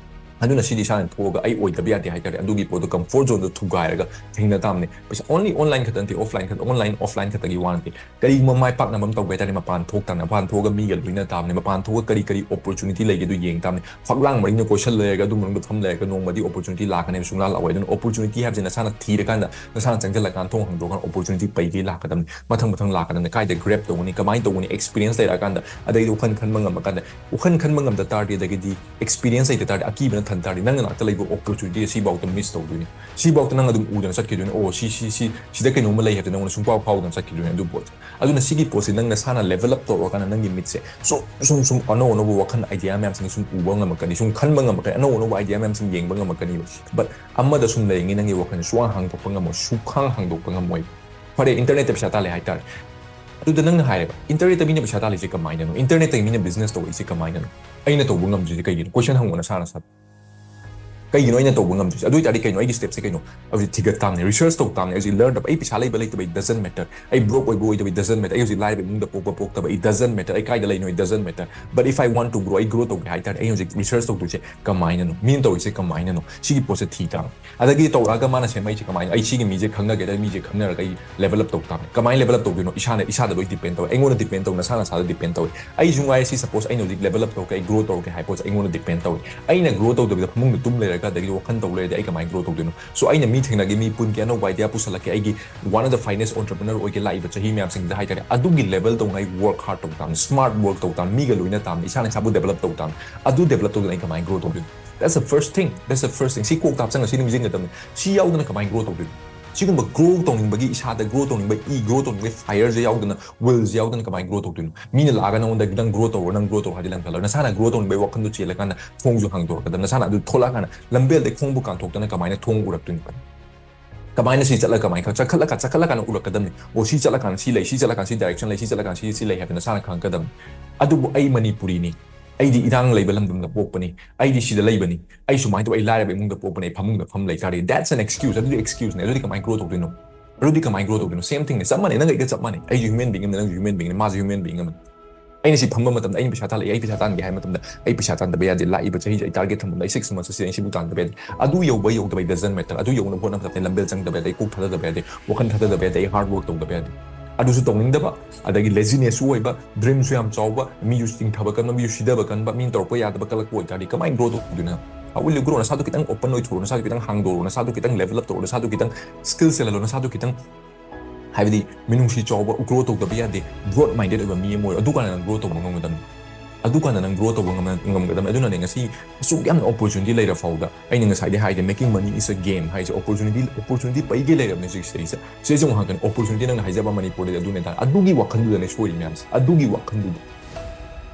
ꯑꯗꯨꯅ ꯁꯤꯗꯤ ꯏꯁꯥꯅ ꯊꯣꯛꯑꯒ ꯑꯩ ꯑꯣꯏꯗꯕ ꯌꯥꯗꯦ ꯍꯥꯏꯇꯥꯔꯦ, ꯑꯗꯨꯒꯤ ꯄꯣꯠꯇꯣ comfort zone ꯗꯣ ꯊꯨꯒꯥꯏꯔꯒ ꯊꯦꯡꯅ ꯇꯥꯕꯅꯦ꯫ ꯄꯩꯁꯥ only online ꯈꯛꯇ ꯅꯠꯇꯦ, offline ꯈꯛꯇ, online offline ꯈꯛꯇꯒꯤ ꯋꯥ ꯅꯠꯇꯦ꯫ ꯀꯔꯤꯒꯨꯝꯕ ꯃꯥꯏ ꯄꯥꯛꯅꯕ ꯑꯃ ꯇꯧꯒꯦ ꯍꯥꯏ ꯇꯥꯔꯗꯤ ꯃꯄꯥꯟ ꯊꯣꯛ ꯇꯥꯕꯅꯤ, ꯃꯄꯥꯟ ꯊꯣꯛꯑꯒ ꯃꯤꯒ ꯂꯣꯏꯅ ꯇꯥꯕꯅꯤ, ꯃꯄꯥꯟ ꯊꯣꯛꯑꯒ ꯀꯔꯤ ꯀꯔꯤ opportunity ꯂꯩꯒꯦ ꯑꯗꯨ ꯌꯦꯡ ꯇꯥꯕꯅꯤ꯫ ꯐꯛꯂꯥꯡ ꯃꯅꯤꯡꯗ ꯀꯣꯏꯁꯜ ꯂꯩꯔꯒ ꯑꯗꯨ ꯃꯅꯨꯡꯗ ꯐꯝ ꯂꯩꯔꯒ ꯅꯣꯡꯃꯗꯤ opportunity ꯂꯥꯛꯀꯅꯦꯕ, ꯁꯨꯡꯂꯥꯛ ꯂꯥꯛꯑꯣꯏ꯫ ꯑꯗꯨꯅ opportunity ꯍꯥꯏꯕꯁꯤ ꯅꯁꯥꯅ ꯊꯤꯔꯀꯥꯟꯗ, ꯅꯁꯥꯅ ꯆꯪꯁꯤꯜꯂꯀꯥꯟꯗ, ꯊꯣꯡ ꯍꯥꯡꯗꯣꯛꯑꯀꯥꯟꯗ opportunity ꯄꯩꯒꯩ ꯂꯥꯛꯀꯗꯕꯅꯤ, ꯃꯊꯪ ꯃꯊꯪ ꯂꯥꯛꯀꯗꯕꯅꯤ꯫ ꯀꯥꯏꯗ grab ꯇꯧꯒꯅꯤ, ꯀꯃꯥꯏꯅ ꯇꯧꯒꯅꯤ, experience ꯂꯩꯔꯛꯑꯀꯥꯟꯗ, ꯑꯗꯩꯗꯤ ꯋꯥꯈꯜ ꯈꯟꯕ ꯉꯝꯃꯀꯥꯟꯗ꯫ ꯋꯥꯈꯜ ꯈꯟꯕ ꯉꯝꯗ ꯇꯥꯔꯗꯤ, ꯑꯗꯒꯤꯗꯤ experience ꯂꯩꯇ ꯇꯥꯔꯗꯤ, ꯑꯀꯤꯕꯅ ꯊꯟ ꯇꯥꯔꯗꯤ, ꯅꯪ ꯅꯅꯥꯛꯇ ꯂꯩꯕ opportunity ꯑꯁꯤꯐꯥꯎꯗ miss ꯇꯧꯗꯣꯏꯅꯤ꯫ ꯁꯤꯐꯥꯎꯗ ꯅꯪ ꯑꯗꯨꯝ ꯎꯗꯅ ꯆꯠꯈꯤꯗꯣꯏꯅꯤ꯫ ꯑꯣ, ꯁꯤ, ꯁꯤ, ꯁꯤ, ꯁꯤꯗ ꯀꯩꯅꯣꯝꯃ ꯂꯩ ꯍꯥꯏꯕꯗꯣ ꯅꯪꯉꯣꯟꯗ ꯁꯨꯡꯐꯥꯎ ꯐꯥꯎꯗꯅ ꯆꯠꯈꯤꯗꯣꯏꯅꯤ ꯑꯗꯨ ꯄꯣꯠꯁꯦ꯫ ꯑꯗꯨꯅ ꯁꯤꯒꯤ ꯄꯣꯠꯁꯦ ꯅꯪ ꯅꯁꯥꯅ level up ꯇꯧꯔꯀꯥꯟꯗ ꯅꯪꯒꯤ ꯃꯤꯠꯁꯦ ꯁꯨꯝ, ꯁꯨꯝ, ꯁꯨꯝ ꯑꯅꯧ ꯑꯅꯧꯕ ꯋꯥꯈꯜ idea ꯃꯌꯥꯝꯁꯤꯡ ꯁꯨꯝ ꯎꯕ ꯉꯝꯃꯛꯀꯅꯤ, ꯁꯨꯝ ꯈꯟꯕ ꯉꯝꯃꯛꯀꯅꯤ, ꯑꯅꯧ ꯑꯅꯧꯕ idea ꯃꯌꯥꯝꯁꯤꯡ ꯌꯦꯡꯕ ꯉꯝꯃꯛꯀꯅꯤꯕ꯫ But ꯑꯃꯗ ꯁꯨꯝ ꯂꯩꯔꯤꯉꯩ ꯅꯪꯒꯤ ꯋꯥꯈꯜꯁꯦ ꯁꯨꯡꯍꯥꯡ ꯍꯥꯡꯗꯣꯛꯄ ꯉꯝꯃꯣꯏ, ꯁꯨꯡꯍꯥꯡ ꯍꯥꯡꯗꯣꯛꯄ ꯉꯝꯃꯣꯏ꯫ ꯐꯔꯦ, internet ꯇ ꯄꯩꯁꯥ ꯇꯥꯜꯂꯦ ꯍꯥꯏꯇꯥꯔꯦ꯫ ꯑꯗꯨꯗ ꯅꯪꯅ ꯍꯥꯏꯔꯦꯕ, internet ꯇ ꯃꯤꯅ ꯄꯩꯁꯥ ꯇꯥꯜꯂꯤꯁꯦ ꯀꯃꯥꯏꯅꯅꯣ? Internet ꯇꯒꯤ ꯃꯤꯅ business ꯇꯧꯔꯛꯏꯁꯦ ꯀꯃꯥꯏꯅꯅꯣ? ꯑꯩꯅ ꯇꯧꯕ ꯉꯝꯗ꯭ꯔꯤꯁꯦ ꯀꯩꯒꯤꯅꯣ? Question ꯍꯪꯉꯣ ꯅꯁꯥ ꯅꯁꯥꯗ꯫ ꯀꯩꯒꯤꯅꯣ ꯑꯩꯅ ꯇꯧꯕ ꯉꯝꯗ꯭ꯔꯤꯁꯦ? ꯑꯗꯨ ꯑꯣꯏꯇꯥꯔꯗꯤ ꯀꯩꯅꯣ ꯑꯩꯒꯤ ꯁ꯭ꯇꯦꯞꯁꯦ ꯀꯩꯅꯣ? ꯍꯧꯖꯤꯛ ꯊꯤꯒꯠ ꯇꯥꯕꯅꯤ, ꯔꯤꯁꯔꯁ ꯇꯧ ꯇꯥꯕꯅꯤ꯫ ꯍꯧꯖꯤꯛ ꯂꯔꯟ ꯇꯧꯕ, ꯑꯩ ꯄꯩꯁꯥ ꯂꯩꯕ ꯂꯩꯇꯕ ꯗꯖꯟ ꯃꯦꯇꯔ, ꯑꯩ ꯕ꯭ꯔꯣꯛ ꯑꯣꯏꯕ ꯑꯣꯏꯗꯕ ꯗꯖꯟ ꯃꯦꯇꯔ, ꯑꯩ ꯍꯧꯖꯤꯛ ꯂꯥꯏꯔꯕ ꯏꯃꯨꯡꯗ ꯄꯣꯛꯄ ꯄꯣꯛꯇꯕ ꯗꯖꯟ ꯃꯦꯇꯔ, ꯑꯩ ꯀꯥꯏꯗ ꯂꯩꯅꯣ dozen matter. But if I want to grow, ꯑꯩ ꯒ꯭ꯔꯣ ꯇꯧꯒꯦ ꯍꯥꯏꯇꯥꯔꯗꯤ ꯑꯩ ꯍꯧꯖꯤꯛ ꯔꯤꯁꯔꯁ ꯇꯧꯗꯣꯏꯁꯦ ꯀꯃꯥꯏꯅꯅꯣ? ꯃꯤꯅ ꯇꯧꯔꯤꯁꯦ ꯀꯃꯥꯏꯅꯅꯣ? ꯁꯤꯒꯤ ꯄꯣꯠꯁꯦ ꯊꯤ ꯇꯥꯕꯅꯤ꯫ ꯑꯗꯒꯤ ꯇꯧꯔꯛꯑꯒ ꯃꯥꯅ ꯁꯦꯝꯃꯛꯏꯁꯦ ꯀꯃꯥꯏꯅ? ꯑꯩ ꯁꯤꯒꯤ ꯃꯤꯁꯦ ꯈꯪꯅꯒꯦꯗ, ꯃꯤꯁꯦ ꯈꯪꯅꯔꯒ ꯑꯩ ꯂꯦꯕꯦꯜ ꯑꯞ ꯇꯧ ꯇꯥꯕꯅꯤ꯫ ꯀꯃꯥꯏꯅ ꯂꯦꯕꯦꯜ ꯑꯞ ꯇꯧꯗꯣꯏꯅꯣ? ꯏꯁꯥꯅ ꯏꯁꯥꯗ ꯂꯣꯏ ꯗꯤꯄꯦꯟ ꯇꯧꯋꯦ꯫ ꯑꯩꯉꯣꯟꯗ ꯗꯤꯄꯦꯟ ꯇꯧ, ꯅꯁꯥ ꯅꯁꯥꯗ ꯗꯤꯄꯦꯟ ꯇꯧꯋꯦ꯫ ꯑꯩꯁꯨ ꯉꯥꯏꯔꯦ, ꯁꯤ ꯁꯄꯣꯁ ꯑꯩꯅ ꯍꯧꯖꯤꯛ ꯂꯦꯕꯦꯜ ꯑꯞ ꯇꯧꯔꯒ ꯑꯩ ꯒ꯭ꯔꯣ ꯇꯧꯔꯒꯦ ꯍꯥꯏ ꯄꯣꯠꯁꯦ ꯑꯩꯉꯣꯟꯗ ꯗꯤꯄꯦꯟ ꯇꯧꯋꯦ꯫ ꯑꯩꯅ ꯒ꯭ꯔꯣ ꯇꯧꯗꯕꯤꯗ ꯐꯃꯨꯡꯗ ꯇꯨꯝ ꯂꯩꯔꯒ ꯑꯗꯒꯤ ꯋꯥꯈꯜ ꯇꯧ ꯂꯩꯔꯗꯤ ꯑꯩ ꯀꯃꯥꯏꯅ ꯒ꯭ꯔꯣ ꯇꯧꯗꯣꯏꯅꯣ? So ꯑꯩꯅ ꯃꯤ ꯊꯦꯡꯅꯒꯦ, ꯃꯤ ꯄꯨꯟꯒꯦ, ꯑꯅꯧꯕ ꯑꯥꯏꯗꯤꯌꯥ ꯄꯨꯁꯜꯂꯛꯀꯦ, ꯑꯩꯒꯤ one of the finest entrepreneur ꯑꯣꯏꯒꯦ ꯂꯥꯛꯏꯕ ꯆꯍꯤ ꯃꯌꯥꯝꯁꯤꯡꯁꯤꯗ ꯍꯥꯏꯇꯥꯔꯦ, ꯑꯗꯨꯒꯤ ꯂꯦꯕꯦꯜ ꯇꯧꯅ ꯑꯩ ꯋꯥꯔꯛ ꯍꯥꯔꯗ ꯇꯧ ꯇꯥꯕꯅꯤ, ꯁ꯭ꯃꯥꯔꯠ ꯋꯥꯔꯛ ꯇꯧ ꯇꯥꯕꯅꯤ, ꯃꯤꯒ ꯂꯣꯏꯅ ꯇꯥꯕꯅꯤ, ꯏꯁꯥꯅ ꯏꯁꯥꯕꯨ ꯗꯦꯕꯂꯞ ꯇꯧ ꯇꯥꯕꯅꯤ꯫ ꯑꯗꯨ ꯗꯦꯕꯂꯞ ꯇꯧꯗꯅ ꯑꯩ ꯀꯃꯥꯏꯅ ꯒ꯭ꯔꯣ ꯇꯧꯗꯣꯏꯅꯣ? That's the first thing, that's the first thing. ꯁꯤ ꯀꯣꯛꯇ ꯍꯥꯞꯆꯜꯂꯒ ꯁꯤ ꯅꯤꯡꯁꯤꯡꯒꯗꯕꯅꯤ꯫ ꯁꯤ ꯌꯥꯎꯗꯅ ꯀꯃꯥꯏꯅ ꯒ꯭ꯔꯣ ꯇꯧꯗꯣꯏꯅꯣ? ꯁꯤꯒꯨꯝꯕ ꯒ꯭ꯔꯣ ꯇꯧꯅꯤꯡꯕꯒꯤ, ꯏꯁꯥꯗ ꯒ꯭ꯔꯣ ꯇꯧꯅꯤꯡꯕꯒꯤ ꯏ, ꯒ꯭ꯔꯣ ꯇꯧꯅꯤꯡꯕꯒꯤ ꯐꯥꯏꯌꯔꯁꯦ ꯌꯥꯎꯗꯅ, ꯋꯤꯜꯁꯦ ꯌꯥꯎꯗꯅ ꯀꯃꯥꯏꯅ ꯒ꯭ꯔꯣ ꯇꯧꯗꯣꯏꯅꯣ? ꯃꯤꯅ ꯂꯥꯛꯑꯒ ꯅꯉꯣꯟꯗ ꯈꯤꯇꯪ ꯒ꯭ꯔꯣ ꯇꯧꯔꯣ, ꯅꯪ ꯒ꯭ꯔꯣ ꯇꯧꯔꯣ ꯍꯥꯏꯗꯤ ꯂꯪꯈꯠꯂꯣꯏ꯫ ꯅꯁꯥꯅ ꯒ꯭ꯔꯣ ꯇꯧꯅꯤꯡꯕꯒꯤ ꯋꯥꯈꯜꯗꯣ ꯆꯦꯜꯂꯀꯥꯟꯗ ꯊꯣꯡꯁꯨ ꯍꯥꯡꯗꯣꯔꯛꯀꯗꯕꯅꯤ꯫ ꯅꯁꯥꯅ ꯑꯗꯨ ꯊꯣꯛꯂꯛꯑꯀꯥꯟꯗ ꯂꯝꯕꯦꯜꯗ ꯈꯣꯡꯕꯨ ꯀꯥꯟꯊꯣꯛꯇꯅ ꯀꯃꯥꯏꯅ ꯊꯣꯡ ꯎꯔꯛꯇꯣꯏꯅꯣ? ꯀꯃꯥꯏꯅ ꯁꯤ ꯆꯠꯂꯒ ꯀꯃꯥꯏꯅ ꯈꯪ-, ꯆꯠꯈꯠꯂꯀꯥꯟ-, ꯆꯠꯈꯠꯂꯀꯥꯟꯗ ꯎꯔꯛꯀꯗꯕꯅꯤ꯫ ꯑꯣ, ꯁꯤ ꯆꯠꯂꯀꯥꯟꯗ ꯁꯤ ꯂꯩ, ꯁꯤ ꯆꯠꯂꯀꯥꯟꯗ ꯁꯤ ꯗꯥꯏꯔꯦꯛꯁꯟ ꯂꯩ, ꯁꯤ ꯆꯠꯂꯀꯥꯟꯗ ꯁꯤ, ꯁꯤ ꯂꯩ ꯍꯥꯏꯕ ꯅꯁꯥꯅ ꯈꯪꯉꯛꯀꯗꯕꯅꯤ꯫ ꯑꯗꯨꯕꯨ ꯑꯩ ꯃꯅꯤꯄꯨꯔꯤꯅꯤ, ꯑꯩꯗꯤ ꯏꯔꯥꯡ ꯂꯩꯕ ꯂꯝꯗꯝꯗ ꯄꯣꯛꯄꯅꯤ, ꯑꯩꯗꯤ ꯁꯤꯗ ꯂꯩꯕꯅꯤ, ꯑꯩ ꯁꯨꯃꯥꯏꯅ ꯇꯧꯕ, ꯑꯩ ꯂꯥꯏꯔꯕ ꯏꯃꯨꯡꯗ ꯄꯣꯛꯄꯅꯤ, ꯑꯩ ꯐꯃꯨꯡꯗ ꯐꯝ ꯂꯩ ꯇꯥꯔꯗꯤ, that's an excuse. ꯑꯗꯨꯗꯤ excuse ꯅꯦ꯫ ꯑꯗꯨꯗꯤ ꯀꯃꯥꯏꯅ ꯒ꯭ꯔꯣ ꯇꯧꯗꯣꯏꯅꯣ? ꯑꯗꯨꯗꯤ ꯀꯃꯥꯏꯅ ꯒ꯭ꯔꯣ ꯇꯧꯗꯣꯏꯅꯣ? Same thing ꯅꯦ, ꯆꯞ ꯃꯥꯟꯅꯩ, ꯅꯪꯒ ꯑꯩꯒ ꯆꯞ ꯃꯥꯟꯅꯩ꯫ ꯑꯩꯁꯨ human being ꯑꯃꯅꯤ, ꯅꯪꯁꯨ human being ꯑꯃꯅꯤ, ꯃꯥꯁꯨ human being ꯑꯃꯅꯤ꯫ ꯑꯩꯅ ꯁꯤ ꯐꯝꯕ ꯃꯇꯝꯗ ꯑꯩꯅ ꯄꯩꯁꯥ ꯇꯥꯜꯂꯛꯑꯦ, ꯑꯩ ꯄꯩꯁꯥ ꯇꯥꯟꯒꯦ ꯍꯥꯏꯕ ꯃꯇꯝꯗ ꯑꯩ ꯄꯩꯁꯥ ꯇꯥꯟꯗꯕ ꯌꯥꯗꯦ꯫ ꯂꯥꯛꯏꯕ ꯆꯍꯤꯁꯦ ꯑꯩ target ꯊꯝꯕꯗ ꯑꯩ six months ꯑꯁꯤꯗ ꯑꯩ ꯁꯤꯕꯨ ꯇꯥꯟꯗꯕ ꯌꯥꯗꯦ꯫ ꯑꯗꯨ ꯌꯧꯕ ꯌꯧꯗꯕ doesn't matter꯫ ꯑꯗꯨ ꯌꯧꯅꯕ ꯍꯣꯠꯅꯕ ꯃꯇꯝꯗ ꯂꯝꯕꯦꯜ ꯆꯪꯗꯕ ꯌꯥꯗꯦ, ꯑꯩ ꯀꯣꯛ ꯊꯥꯗꯗꯕ ꯌꯥꯗꯦ, ꯋꯥꯈꯜ ꯊꯥꯗꯗꯕ ꯌꯥꯗꯦ, ꯑꯩ hard work ꯇꯧꯗꯕ ꯌꯥꯗꯦ꯫ ꯑꯗꯨꯁꯨ ꯇꯧꯅꯤꯡꯗꯕ, ꯑꯗꯒꯤ laziness ꯁꯨ ꯑꯣꯏꯕ, dream ꯁꯨ ꯌꯥꯝ ꯆꯥꯎꯕ, ꯃꯤꯁꯨ ꯆꯤꯡꯊꯕ ꯀꯟꯕ, ꯃꯤꯁꯨ ꯁꯤꯊꯕ ꯀꯟꯕ, ꯃꯤꯅ ꯇꯧꯔꯛꯄ ꯌꯥꯗꯕ ꯀꯜꯂꯛꯄ ꯑꯣꯏꯇꯥꯔꯗꯤ ꯀꯃꯥꯏꯅ ꯒ꯭ꯔꯣ ꯇꯧꯗꯣꯏꯅꯣ? How will you grow? ꯅꯁꯥꯗꯣ ꯈꯤꯇꯪ open ꯑꯣꯏꯊꯣꯛꯑꯣ, ꯅꯁꯥꯗꯣ ꯈꯤꯇꯪ ꯍꯥꯡꯗꯣꯔꯛꯑꯣ, ꯅꯁꯥꯗꯣ ꯈꯤꯇꯪ level up ꯇꯧꯔꯣ, ꯅꯁꯥꯗꯣ ꯈꯤꯇꯪ skill ꯁꯦꯜꯍꯜꯂꯣ, ꯅꯁꯥꯗꯣ ꯈꯤꯇꯪ ꯍꯥꯏꯕꯗꯤ ꯃꯤꯅꯨꯡꯁꯤ ꯆꯥꯎꯕ, ꯒ꯭ꯔꯣ ꯇꯧꯗꯕ ꯌꯥꯗꯦ, growth minded ꯑꯣꯏꯕ ꯃꯤ ꯑꯃ ꯑꯣꯏꯔꯣ, ꯑꯗꯨꯀꯥꯟꯗ ꯅꯪ ꯒ꯭ꯔꯣ ꯇꯧꯕ ꯉꯝꯒꯗꯕꯅꯤ꯫ ꯑꯗꯨꯀꯥꯟꯗ ꯅꯪ ꯒ꯭ꯔꯣ ꯇꯧꯕ ꯉꯝ-, ꯉꯝꯒꯗꯕꯅꯤ꯫ ꯑꯗꯨꯅꯅꯦ ꯉꯁꯤ ꯑꯁꯨꯛ ꯌꯥꯝꯅ opportunity ꯂꯩꯔ ꯐꯥꯎꯗ ꯑꯩꯅ ꯉꯁꯥꯏꯗꯤ ꯍꯥꯏꯗꯤ making money is a game ꯍꯥꯏꯁꯦ, opportunity, opportunity ꯄꯩꯒꯩ ꯂꯩꯔꯕꯅꯤ ꯍꯧꯖꯤꯛ ꯁꯤꯗꯩꯁꯤꯗ꯫ ꯁꯤꯗꯩꯁꯤ ꯑꯃꯨꯛ ꯍꯪꯉꯛꯀꯅꯤ, opportunity ꯅꯪꯅ ꯍꯥꯏꯖꯕ ꯃꯅꯤꯄꯨꯔꯗꯗꯤ ꯑꯗꯨꯅꯦ ꯑꯗꯥ, ꯑꯗꯨꯒꯤ ꯋꯥꯈꯜꯗꯨꯗꯅꯦ ꯁꯣꯏꯔꯤ ꯃꯌꯥꯝꯁꯦ, ꯑꯗꯨꯒꯤ ꯋꯥꯈꯜꯗꯨꯗ꯫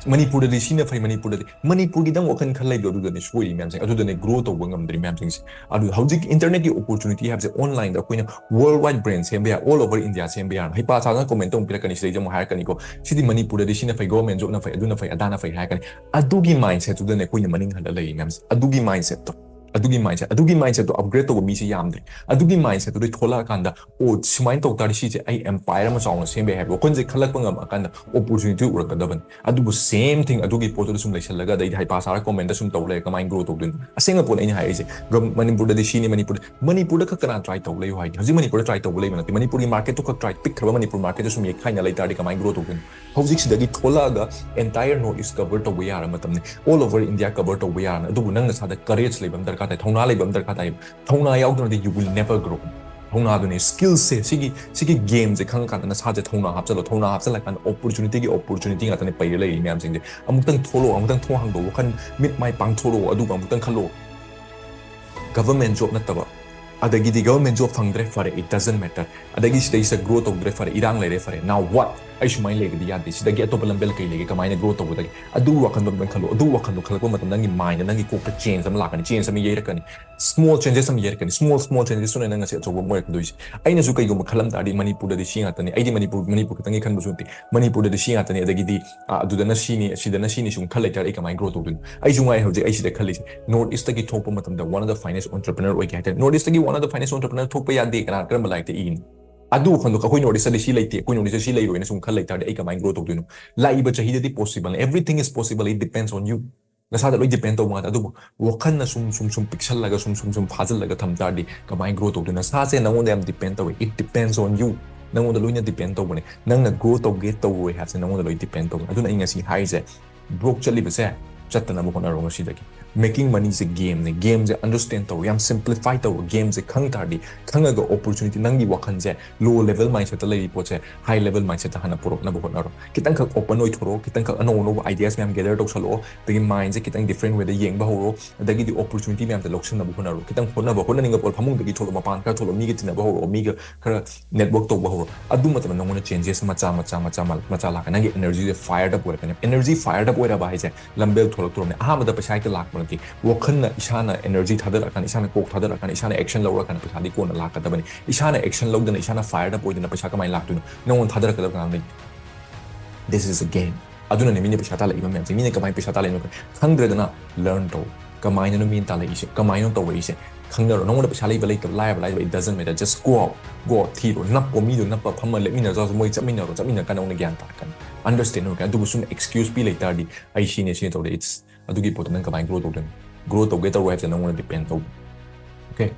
ꯃꯅꯤꯄꯨꯔꯗꯗꯤ ꯁꯤꯅ ꯐꯩ, ꯃꯅꯤꯄꯨꯔꯗꯗꯤ, ꯃꯅꯤꯄꯨꯔꯒꯤꯗꯪ ꯋꯥꯈꯜ ꯈꯜ ꯂꯩꯕꯗꯣ ꯑꯗꯨꯗꯅꯦ ꯁꯣꯏꯔꯤ ꯃꯌꯥꯝꯁꯦ, ꯑꯗꯨꯗꯅꯦ ꯒ꯭ꯔꯣ ꯇꯧꯕ ꯉꯝꯗ꯭ꯔꯤ ꯃꯌꯥꯝꯁꯤꯡꯁꯦ꯫ ꯑꯗꯨ ꯍꯧꯖꯤꯛ internet ꯀꯤ opportunity ꯍꯥꯏꯕꯁꯦ online ꯗ ꯑꯩꯈꯣꯏꯅ world wide brand ꯁꯦꯝꯕ ꯌꯥꯏ, all over India ꯁꯦꯝꯕ ꯌꯥꯔꯅꯤ꯫ ꯍꯩꯄꯥ ꯁꯥꯗꯅ comment ꯑꯃꯨꯛ ꯄꯤꯔꯛꯀꯅꯤ, ꯁꯤꯗꯩꯗ ꯑꯃꯨꯛ ꯍꯥꯏꯔꯛꯀꯅꯤꯀꯣ, "ꯁꯤꯗꯤ ꯃꯅꯤꯄꯨꯔꯗꯗꯤ ꯁꯤꯅ ꯐꯩ, government job ꯅ ꯐꯩ, ꯑꯗꯨꯅ ꯐꯩ, ꯑꯗꯥꯅ ꯐꯩ" ꯍꯥꯏꯔꯛꯀꯅꯤ꯫ ꯑꯗꯨꯒꯤ mindset ꯇꯨꯗꯅꯦ ꯑꯩꯈꯣꯏꯅ ꯃꯅꯤꯡ ꯍꯜꯂ ꯂꯩꯔꯤ ꯃꯌꯥꯝꯁꯦ, ꯑꯗꯨꯒꯤ mindset ꯇꯣ꯫ ꯑꯗꯨꯒꯤ mindset, ꯑꯗꯨꯒꯤ mindsetꯇꯣ upgrade ꯇꯧꯕ ꯃꯤꯁꯦ ꯌꯥꯝꯗ꯭ꯔꯦ꯫ ꯑꯗꯨꯒꯤ mindsetꯇꯨꯗꯩ ꯊꯣꯛꯂꯛꯑꯀꯥꯟꯗ, "ꯑꯣ, ꯁꯨꯃꯥꯏꯅ ꯇꯧ ꯇꯥꯔꯗꯤ ꯁꯤꯁꯦ ꯑꯩ empire ꯑꯃ ꯆꯥꯎꯅ ꯁꯦꯝꯕ ꯌꯥꯏ" ꯍꯥꯏꯕ ꯋꯥꯈꯜꯁꯦ ꯈꯜꯂꯛꯄ ꯉꯝꯃꯀꯥꯟꯗ opportunity ꯎꯔꯛꯀꯗꯕꯅꯤ꯫ ꯑꯗꯨꯕꯨ same thing ꯑꯗꯨꯒꯤ ꯄꯣꯠꯇꯨꯗ ꯁꯨꯝ ꯂꯩꯁꯜꯂꯒ ꯑꯗꯩꯗꯤ ꯍꯩꯄꯥ ꯁꯥꯔ commentꯇ ꯁꯨꯝ ꯇꯧ ꯂꯩꯔꯦ, ꯀꯃꯥꯏꯅ grow ꯇꯧꯗꯣꯏꯅꯣ? ꯑꯁꯦꯡꯕ ꯄꯣꯠ ꯑꯩꯅ ꯍꯥꯏꯔꯤꯁꯦ꯫ ꯒꯝ-, ꯃꯅꯤꯄꯨꯔꯗꯗꯤ ꯁꯤꯅꯤ, ꯃꯅꯤꯄꯨꯔꯗ, ꯃꯅꯤꯄꯨꯔꯗ ꯈꯛ ꯀꯅꯥ try ꯇꯧ ꯂꯩꯌꯨ ꯍꯥꯏꯒꯦ? ꯍꯧꯖꯤꯛ ꯃꯅꯤꯄꯨꯔꯗ try ꯇꯧꯕ ꯂꯩꯕ ꯅꯠꯇꯦ꯫ ꯃꯅꯤꯄꯨꯔꯒꯤ marketꯇꯨ ꯈꯛ try, ꯄꯤꯛꯈ꯭ꯔꯕ ꯃꯅꯤꯄꯨꯔ marketꯇꯨ ꯁꯨꯝ ꯌꯩꯈꯥꯏꯅ ꯂꯩ ꯇꯥꯔꯗꯤ ꯀꯃꯥꯏꯅ grow ꯇꯧꯗꯣꯏꯅꯣ? ꯍꯧꯖꯤꯛ ꯁꯤꯗꯒꯤ ꯊꯣꯛꯂꯛꯑꯒ entire North East cover ꯇꯧꯕ ꯌꯥꯔ ꯃꯇꯝꯅꯤ, all over India cover ꯇꯧꯕ ꯌꯥꯔꯅꯤ꯫ ꯑꯗꯨꯕꯨ ꯅꯪ ꯅꯁꯥꯗ courage ꯂꯩꯕ ꯑꯃ ꯗꯔꯀꯥꯔ ꯇꯥꯏ, ꯊꯧꯅꯥ ꯂꯩꯕ ꯑꯃ ꯗꯔꯀꯥꯔ ꯇꯥꯏ꯫ ꯊꯧꯅꯥ ꯌꯥꯎꯗ꯭ꯔꯗꯤ you will never grow꯫ ꯊꯧꯅꯥꯗꯨꯅꯦ, skillꯁꯦ, ꯁꯤꯒꯤ, ꯁꯤꯒꯤ gameꯁꯦ ꯈꯪꯉꯀꯥꯟꯗ ꯅꯁꯥꯁꯦ ꯊꯧꯅꯥ ꯍꯥꯞꯆꯜꯂꯣ꯫ ꯊꯧꯅꯥ ꯍꯥꯞꯆꯜꯂꯀꯥꯟꯗ opportunityꯒꯤ opportunity ꯉꯥꯛꯇꯅꯦ ꯄꯩꯔ ꯂꯩꯔꯤ ꯃꯌꯥꯝꯁꯤꯡꯁꯦ꯫ ꯑꯃꯨꯛꯇꯪ ꯊꯣꯛꯂꯛꯑꯣ, ꯑꯃꯨꯛꯇꯪ ꯊꯣꯡ ꯍꯥꯡꯗꯣꯛꯑꯣ, ꯋꯥꯈꯜ ꯃꯤꯠ ꯃꯥꯏ ꯄꯥꯡꯊꯣꯛꯂꯛꯑꯣ, ꯑꯗꯨꯒ ꯑꯃꯨꯛꯇꯪ ꯈꯜꯂꯣ꯫ Government job ꯅꯠꯇꯕ, ꯑꯗꯒꯤꯗꯤ government job ꯐꯪꯗ꯭ꯔꯦ, ꯐꯔꯦ, it doesn't matter꯫ ꯑꯗꯒꯤ ꯁꯤꯗꯩꯁꯤꯗ grow ꯇꯧꯗ꯭ꯔꯦ, ꯐꯔꯦ, ꯏꯔꯥꯡ ꯂꯩꯔꯦ, ꯐꯔꯦ, now what? ꯑꯩ ꯁꯨꯃꯥꯏꯅ ꯂꯩꯕꯗꯤ ꯌꯥꯗꯦ, ꯁꯤꯗꯒꯤ ꯑꯇꯣꯞꯄ ꯂꯝꯕꯦꯜ ꯀꯩ ꯂꯩꯒꯦ, ꯀꯃꯥꯏꯅ grow ꯇꯧꯒꯗꯒꯦ? ꯑꯗꯨ ꯋꯥꯈꯜꯗꯣ ꯑꯝꯇꯪ ꯈꯜꯂꯣ꯫ ꯑꯗꯨ ꯋꯥꯈꯜꯗꯣ ꯈꯜꯂꯛꯄ ꯃꯇꯝꯗ ꯅꯪꯒꯤ mindꯗ, ꯅꯪꯒꯤ ꯀꯣꯛꯇ change ꯑꯃ ꯂꯥꯛꯀꯅꯤ, change ꯑꯃ ꯌꯩꯔꯛꯀꯅꯤ, small changes ꯑꯃ ꯌꯩꯔꯛꯀꯅꯤ꯫ Small small changesꯇꯨꯅ ꯅꯪ ꯉꯁꯤ ꯑꯆꯧꯕ ꯑꯃ ꯑꯣꯏꯔꯛꯀꯗꯣꯏꯁꯦ꯫ ꯑꯩꯅꯁꯨ ꯀꯩꯒꯨꯝꯕ ꯈꯜꯂꯝ ꯇꯥꯔꯗꯤ ꯃꯅꯤꯄꯨꯔꯗꯗꯤ ꯁꯤ ꯉꯥꯛꯇꯅꯤ, ꯑꯩꯗꯤ ꯃꯅꯤꯄꯨꯔ, ꯃꯅꯤꯄꯨꯔ ꯈꯛꯇꯪꯒꯤ ꯈꯟꯕꯁꯨ ꯅꯠꯇꯦ, ꯃꯅꯤꯄꯨꯔꯗꯗꯤ ꯁꯤ ꯉꯥꯛꯇꯅꯤ, ꯑꯗꯒꯤꯗꯤ ꯑ, ꯑꯗꯨꯗꯅ ꯁꯤꯅꯤ, ꯁꯤꯗꯅ ꯁꯤꯅꯤ ꯁꯨꯝ ꯈꯜ ꯂꯩꯇꯥꯔꯗꯤ ꯑꯩ ꯀꯃꯥꯏꯅ grow ꯇꯧꯗꯣꯏꯅꯣ? ꯑꯩꯁꯨ ꯉꯥꯏ ꯍꯧꯖꯤꯛ ꯑꯩ ꯁꯤꯗ ꯈꯜꯂꯤꯁꯦ, North Eastꯇꯒꯤ ꯊꯣꯛꯄ ꯃꯇꯝꯗ one of the finest entrepreneur ꯑꯣꯏꯒꯦ ꯍꯥꯏꯇꯥꯔꯦ꯫ North Eastꯇꯒꯤ one of the finest entrepreneur ꯊꯣꯛꯄ ꯌꯥꯗꯦ ꯀꯅꯥ, ꯀꯔꯝꯕ ꯂꯥꯏꯔꯤꯛꯇ ꯏꯅꯣ? ꯑꯗꯨ ꯋꯥꯈꯜꯗꯣ ꯑꯩꯈꯣꯏ North Eastꯇꯗꯤ ꯁꯤ ꯂꯩꯇꯦ, ꯑꯩꯈꯣꯏ North Eastꯇ ꯁꯤ ꯂꯩꯔꯣꯏꯅ ꯁꯨꯝ ꯈꯜ ꯂꯩꯇꯥꯔꯗꯤ ꯑꯩ ꯀꯃꯥꯏꯅ grow ꯇꯧꯗꯣꯏꯅꯣ? ꯂꯥꯛꯏꯕ ꯆꯍꯤꯗꯗꯤ possible, everything is possible, it depends on you꯫ ꯅꯁꯥꯗ ꯂꯣꯏ depend ꯇꯧꯕ ꯉꯥꯛꯇ꯫ ꯑꯗꯨꯕꯨ ꯋꯥꯈꯜꯅ ꯁꯨꯝ, ꯁꯨꯝ, ꯁꯨꯝ ꯄꯤꯛꯁꯜꯂꯒ, ꯁꯨꯝ, ꯁꯨꯝ, ꯁꯨꯝ ꯐꯥꯖꯤꯜꯂꯒ ꯊꯝ ꯇꯥꯔꯗꯤ ꯀꯃꯥꯏꯅ grow ꯇꯧꯗꯣꯏꯅꯣ? ꯅꯁꯥꯁꯦ ꯅꯉꯣꯟꯗ ꯌꯥꯝ depend ꯇꯧꯋꯦ, it depends on you꯫ ꯅꯉꯣꯟꯗ ꯂꯣꯏꯅ depend ꯇꯧꯕꯅꯦ꯫ ꯅꯪꯅ grow ꯇꯧꯒꯦ ꯇꯧꯔꯣꯏ ꯍꯥꯏꯕꯁꯦ ꯅꯉꯣꯟꯗ ꯂꯣꯏ depend ꯇꯧꯕꯅꯦ꯫ ꯑꯗꯨꯅ ꯑꯩ ꯉꯁꯤ ꯍꯥꯏꯔꯤꯁꯦ, broke ꯆꯠꯂꯤꯕꯁꯦ ꯆꯠꯇꯅꯕ ꯍꯣꯠꯅꯔꯣ ꯉꯁꯤꯗꯒꯤ꯫ Making moneyꯁꯦ gameꯅꯦ, gameꯁꯦ understand ꯇꯧꯔꯣ, ꯌꯥꯝ simplify ꯇꯧꯔꯣ꯫ Gameꯁꯦ ꯈꯪ ꯇꯥꯔꯗꯤ, ꯈꯪꯉꯒ opportunity, ꯅꯪꯒꯤ ꯋꯥꯈꯜꯁꯦ low level mindsetꯇ ꯂꯩꯔꯤ ꯄꯣꯠꯁꯦ high level mindsetꯇ ꯍꯥꯟꯅ ꯄꯨꯔꯛꯅꯕ ꯍꯣꯠꯅꯔꯣ꯫ ꯈꯤꯇꯪꯈꯛ open ꯑꯣꯏꯊꯣꯔꯛꯑꯣ, ꯈꯤꯇꯪꯈꯛ ꯑꯅꯧ ꯑꯅꯧꯕ ideas ꯃꯌꯥꯝ gather ꯇꯧꯁꯜꯂꯛꯑꯣ, ꯑꯗꯒꯤ mindꯁꯦ ꯈꯤꯇꯪ different wayꯗ ꯌꯦꯡꯕ ꯍꯧꯔꯣ, ꯑꯗꯒꯤꯗꯤ opportunity ꯃꯌꯥꯝꯁꯦ ꯂꯧꯁꯤꯟꯅꯕ ꯍꯣꯠꯅꯔꯣ꯫ ꯈꯤꯇꯪ ꯍꯣꯠꯅꯕ, ꯍꯣꯠꯅꯅꯤꯡꯕ ꯄꯣꯠ, ꯐꯃꯨꯡꯗꯒꯤ ꯊꯣꯛꯂꯛꯑꯣ, ꯃꯄꯥꯟ ꯈꯔ ꯊꯣꯛꯂꯛꯑꯣ, ꯃꯤꯒ ꯇꯤꯟꯅꯕ ꯍꯧꯔꯛꯑꯣ, ꯃꯤꯒ ꯈꯔ network ꯇꯧꯕ ꯍꯧꯔꯣ꯫ ꯑꯗꯨ ꯃꯇꯝꯗ ꯅꯉꯣꯟꯗ changes ꯃꯆꯥ, ꯃꯆꯥ, ꯃꯆꯥ, ꯃ-, ꯃꯆꯥ ꯂꯥꯛꯀꯅꯤ꯫ ꯅꯪꯒꯤ energyꯁꯦ fired up ꯑꯣꯏꯔꯛꯀꯅꯤ꯫ Energy fired up ꯑꯣꯏꯔꯕ ꯍꯥꯏꯁꯦ ꯂꯝꯕꯦꯜ ꯊꯣꯛꯂꯛꯇꯣꯔꯕꯅꯤ꯫ ꯑꯍꯥꯟꯕꯗ ꯄꯩꯁꯥ ꯍꯦꯛꯇ ꯂꯥꯛꯄ ꯅꯠꯇꯦ꯫ ꯋꯥꯈꯜꯅ ꯏꯁꯥꯅ energy ꯊꯥꯗꯔꯛꯑꯀꯥꯟꯗ, ꯏꯁꯥꯅ ꯀꯣꯛ ꯊꯥꯗꯔꯛꯑꯀꯥꯟꯗ, ꯏꯁꯥꯅ action ꯂꯧꯔꯀꯥꯟꯗ ꯄꯩꯁꯥꯗꯤ ꯀꯣꯟꯅ ꯂꯥꯛꯀꯗꯕꯅꯤ꯫ ꯏꯁꯥꯅ action ꯂꯧꯗꯅ, ꯏꯁꯥꯅ fired up ꯑꯣꯏꯗꯅ ꯄꯩꯁꯥ ꯀꯃꯥꯏꯅ ꯂꯥꯛꯇꯣꯏꯅꯣ? ꯅꯉꯣꯟꯗ ꯊꯥꯗꯔꯛꯀꯗꯕ ꯀꯅꯥꯝ ꯂꯩꯇꯦ꯫ This is a game꯫ ꯑꯗꯨꯅꯅꯦ ꯃꯤꯅ ꯄꯩꯁꯥ ꯇꯥꯜꯂꯛꯏꯕ ꯃꯌꯥꯝꯁꯦ꯫ ꯃꯤꯅ ꯀꯃꯥꯏꯅ ꯄꯩꯁꯥ ꯇꯥꯜꯂꯛꯏꯅꯣ ꯈꯪꯗ꯭ꯔꯦꯗꯅ, learn ꯇꯧ꯫ ꯀꯃꯥꯏꯅꯅꯣ ꯃꯤꯅ ꯇꯥꯜꯂꯛꯏꯁꯦ, ꯀꯃꯥꯏꯅ ꯇꯧꯔꯛꯏꯁꯦ ꯈꯪꯅꯔꯣ꯫ ꯅꯪꯉꯣꯟꯗ ꯄꯩꯁꯥ ꯂꯩꯕ ꯂꯩꯇꯕ, ꯂꯥꯏꯔꯕ ꯂꯥꯏꯔꯕ, it doesn't matter, just go out, go out, ꯊꯤꯔꯣ, ꯅꯞꯄꯣ, ꯃꯤꯗꯣ ꯅꯞꯄ ꯐꯝꯃ ꯂꯦꯞꯃꯤꯟꯅꯖꯔꯁꯨ ꯃꯣꯏ ꯆꯠꯃꯤꯟꯅꯔꯣ, ꯆꯠꯃꯤꯟꯅꯔꯀꯥꯟꯗ ꯅꯪꯉꯣꯟꯗ ꯒ꯭ꯌꯥꯟ ꯇꯥꯔꯛꯀꯅꯤ, understand ꯑꯣꯏꯔꯛꯀꯅꯤ꯫ ꯑꯗꯨꯕꯨ ꯁꯨꯝ excuse ꯄꯤ ꯂꯩ ꯇꯥꯔꯗꯤ ꯑꯩ ꯁꯤꯅꯦ ꯁꯤꯅꯦ ꯇꯧꯔꯦ, it's ꯑꯗꯨꯒꯤ ꯄꯣꯠꯇꯣ ꯅꯪ ꯀꯃꯥꯏꯅ grow ꯇꯧꯗꯣꯏꯅꯣ? Grow ꯇꯧꯒꯦ ꯇꯧꯔꯣꯏ ꯍꯥꯏꯕꯁꯦ ꯅꯪꯉꯣꯟꯗ depend ꯇꯧꯕ꯫ Okay?